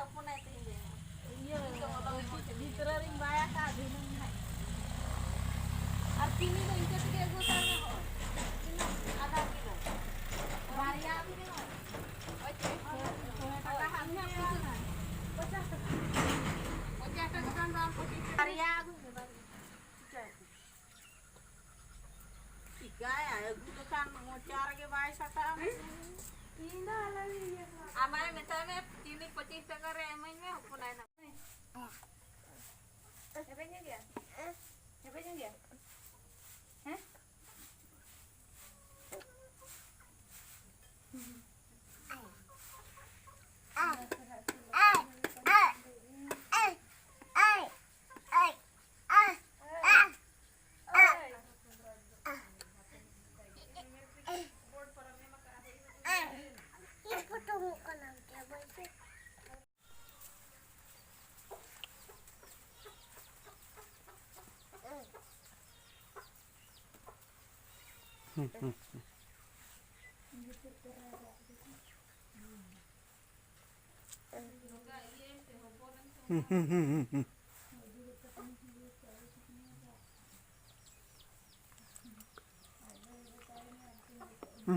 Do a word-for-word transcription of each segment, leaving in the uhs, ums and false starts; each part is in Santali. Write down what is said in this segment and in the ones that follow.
ᱦᱚᱯᱚᱱᱟᱭ ᱛᱮᱦᱮᱧ ᱫᱚ᱾ ᱤᱭᱟᱹ, ᱵᱷᱤᱛᱨᱟᱹ ᱨᱤᱧ ᱵᱟᱭ ᱟᱠᱟᱫ, ᱫᱷᱤᱱᱟᱹᱝ ᱱᱟᱦᱟᱜ᱾ ᱟᱨ ᱪᱤᱱᱤ ᱫᱚ ᱤᱱᱠᱟᱹ ᱛᱮᱜᱮ ᱟᱹᱜᱩ ᱦᱟᱛᱟᱲ ᱢᱮ ᱦᱳᱭ᱾ ᱛᱤᱱᱟᱹᱜ? ᱟᱫᱷᱟ ᱠᱤᱞᱳ᱾ ᱵᱟᱨᱭᱟ ᱟᱹᱜᱩ ᱢᱮ ᱦᱳᱭ᱾ ᱦᱳᱭ, ᱪᱮᱫ? ᱦᱳᱭ, ᱦᱳᱭ, ᱴᱟᱠᱟ ᱦᱟᱸᱜ ᱢᱮᱱᱟᱜ ᱛᱟᱢᱟ᱾ ᱯᱚᱧᱪᱟᱥ ᱴᱟᱠᱟ᱾ ᱯᱚᱧᱪᱟᱥ ᱴᱟᱠᱟ ᱠᱷᱟᱱ ᱫᱚ ᱟᱢ ᱯᱚᱸᱪᱤᱥ ᱴᱟᱠᱟ᱾ ᱵᱟᱨᱭᱟ ᱟᱹᱜᱩ ᱢᱮ, ᱵᱟᱨᱭᱟ᱾ ᱪᱤᱠᱟᱹᱭᱟᱠᱚ? ᱪᱤᱠᱟᱹᱭᱟ, ᱟᱹᱜᱩ ᱞᱮᱠᱷᱟᱱ ᱢᱚᱪᱟ ᱨᱮᱜᱮ ᱵᱟᱭ ᱥᱟᱴᱟᱜᱼᱟ᱾ ᱤᱧ ᱫᱚ ᱟᱞᱚ ᱤᱭᱟᱹ ᱠᱚᱣᱟ᱾ ᱟᱢᱟᱭ ᱢᱮᱛᱟᱭ ᱢᱮ, ᱪᱤᱱᱤ ᱯᱚᱸᱪᱤᱥ ᱴᱟᱠᱟ ᱨᱮ ᱮᱢᱟᱹᱧ ᱢᱮ, ᱦᱚᱯᱚᱱᱟᱭ ᱱᱟ᱾ ᱦᱮᱸ?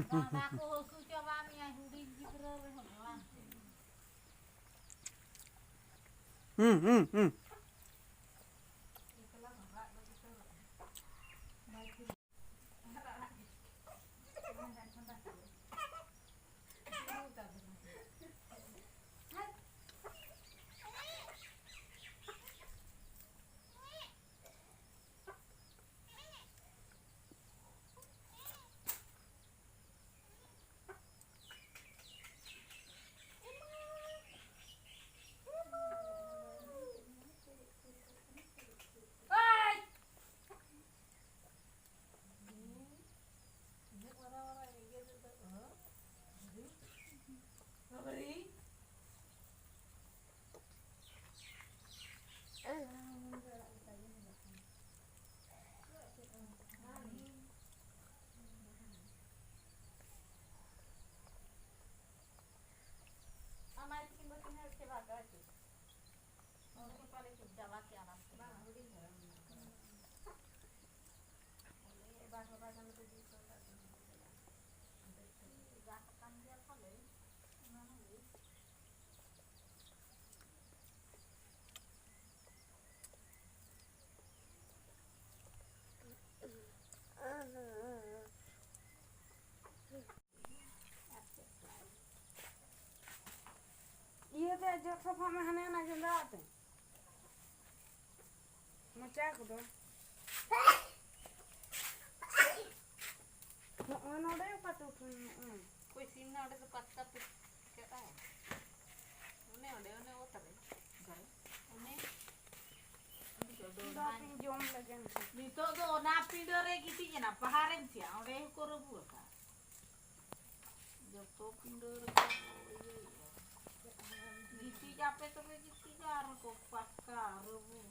ᱵᱟᱵᱟ ᱠᱚ ᱦᱟᱹᱥᱩ ᱪᱟᱵᱟ ᱢᱮᱭᱟ, ᱦᱩᱰᱤᱧ ᱜᱤᱫᱽᱨᱟᱹ ᱨᱮᱦᱚᱸ ᱵᱟᱝ᱾ ᱦᱩᱸ, ᱦᱩᱸ, ᱦᱩᱸ᱾ ᱤᱭᱟᱹ ᱛᱮ ᱡᱚᱜ ᱥᱟᱯᱷᱟ ᱢᱮ ᱦᱟᱱᱮ ᱚᱱᱟ ᱜᱮᱸᱫᱟᱜ ᱛᱮ᱾ ᱢᱚᱪᱟ ᱠᱚᱫᱚ᱾ ᱱᱚᱜᱼᱚᱭ ᱱᱚᱰᱮ ᱯᱟᱹᱴᱩ ᱴᱷᱮᱱ ᱱᱚᱜᱼᱚᱭ᱾ ᱚᱠᱚᱭ ᱥᱤᱢ ᱱᱟ ᱚᱸᱰᱮ ᱫᱚ ᱯᱟᱛᱟ ᱯᱤᱴ ᱠᱟᱜᱼᱟᱭ᱾ ᱚᱱᱮ ᱚᱸᱰᱮ, ᱚᱱᱮ ᱚᱛ ᱨᱮ᱾ ᱚᱠᱟᱨᱮ? ᱚᱱᱮ᱾ ᱤᱧ ᱫᱚ ᱦᱟᱯᱮᱧ ᱡᱚᱢ ᱞᱮᱜᱮ ᱱᱟᱦᱟᱜ᱾ ᱱᱤᱛᱚᱜ ᱫᱚ ᱚᱱᱟ ᱯᱤᱸᱰᱟᱹ ᱨᱮ ᱜᱤᱛᱤᱡ ᱮᱱᱟ, ᱯᱟᱦᱟᱨᱮᱢ ᱪᱮᱫ? ᱚᱸᱰᱮ ᱦᱚᱸᱠᱚ ᱨᱟᱹᱯᱩᱫ ᱟᱠᱟᱫ᱾ ᱡᱚᱛᱚ ᱯᱤᱸᱰᱟᱹ ᱨᱮᱠᱚ ᱤᱭᱟᱹᱭᱮᱫᱼᱟ᱾ ᱜᱤᱛᱤᱡ ᱟᱯᱮ ᱛᱚᱵᱮ ᱜᱤᱛᱤᱡᱟ ᱟᱨ ᱠᱚ ᱯᱟᱠᱟ ᱨᱟᱹᱯᱩᱫ᱾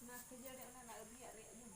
ᱚᱱᱟ ᱠᱷᱟᱹᱡᱟᱹᱲᱤ ᱚᱱᱟ ᱨᱮᱱᱟᱜ ᱟᱹᱵᱤᱭᱟᱜ ᱨᱮᱭᱟᱜ ᱡᱚᱢ᱾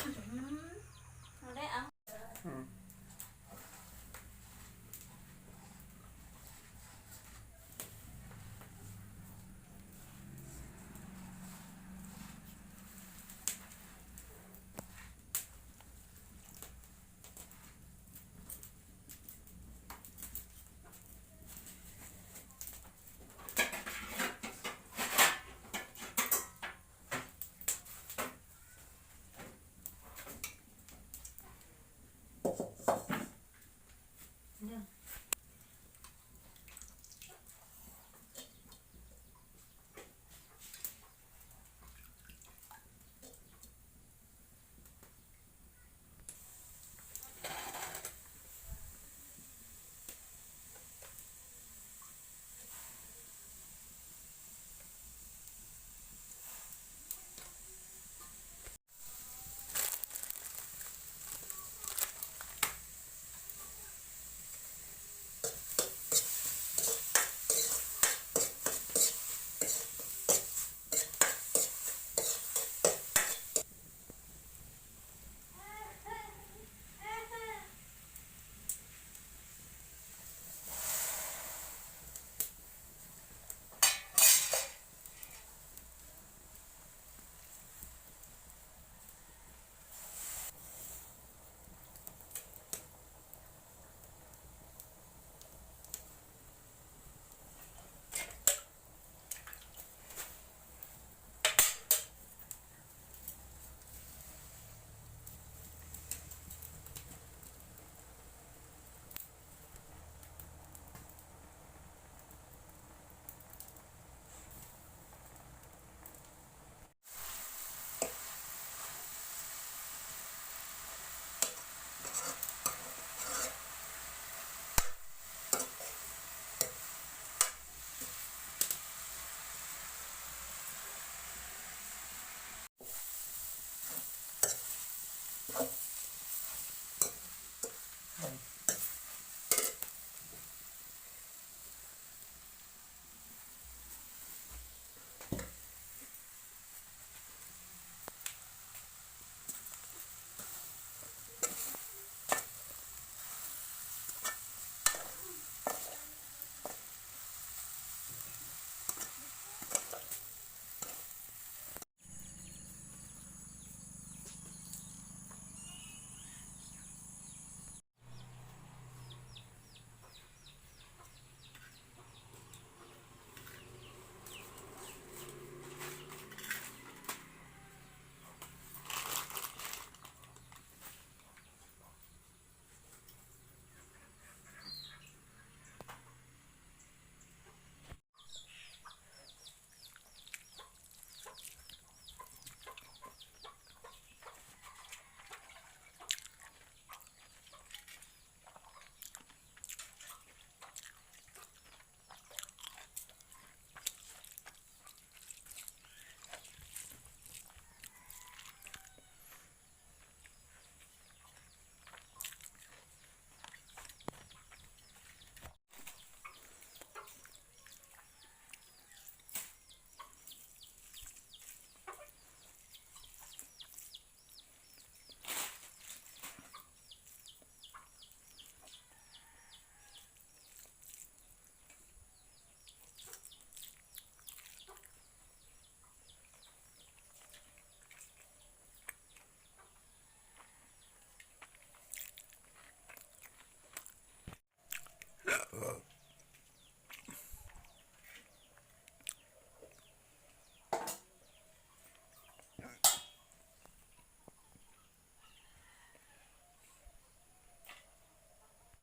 ᱱᱚᱰᱮ ᱟᱢ᱾